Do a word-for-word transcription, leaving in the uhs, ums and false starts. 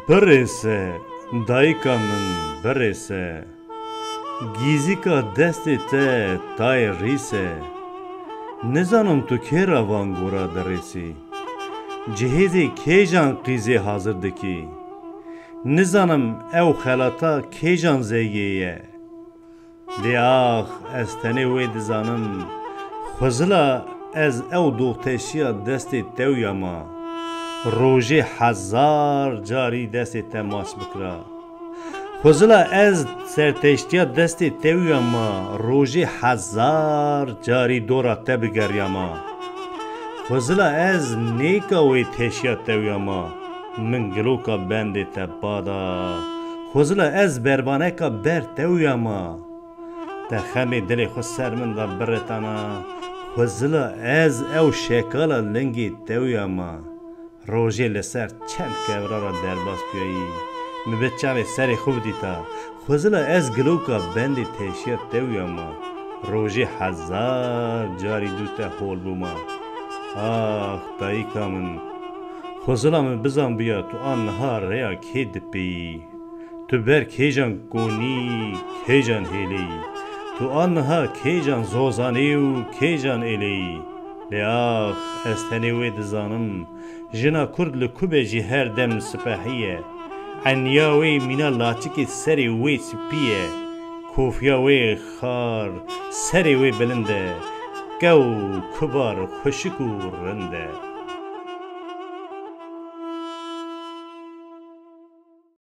Birêse, dayika min, birêse. Gîzîka destê te tayê rîs e. Nizanim tu kê re van gora dirêsî. Cihêzê kêjan qîzê hazir dikî. Nizanim ew xelata kêjan zeyê ye. Lê ax, ez tenê wê dizanim. Xwezila ez ew doxteşiya destê tewya ma. Rojê hezar carî destê te maç bikira. Xwezila ez serteştiya destê tewya ma. Rojê hezar carî dora te bigeriya ma. Xwezila ez nêka wê teşiya tewya ma. Min giloka bendê te bada. Xwezila ez berbaneka ber tewya ma. Te xemê dilê xwe ser min de biretana. Xwezila ez ew şekala lingê tewya ma. Rojê li ser çend kevra re derbas bûyayî. Min bi çavê serê xwe bidîta. Xwezila ez giloka bendê teşiya tewya ma. Rojê hezar carî dû te hol bûma. Ax, dayika min. Xwezila min bizanbiya tu a niha rêya kê dipêyî. Tu ber kêjan konî, kêjan hêleyî. Tu a niha kêjan zozanî û kêjan êleyî. Lê ax, ez tenê wê dizanim. Jina Kurd li Kubê jî her dem sipehî ye. Eniya wê mîna laçikê serê wê spî ye. Kofiya wê xar, serê wê bilind e. Kew, kubar, xweşik û rind e.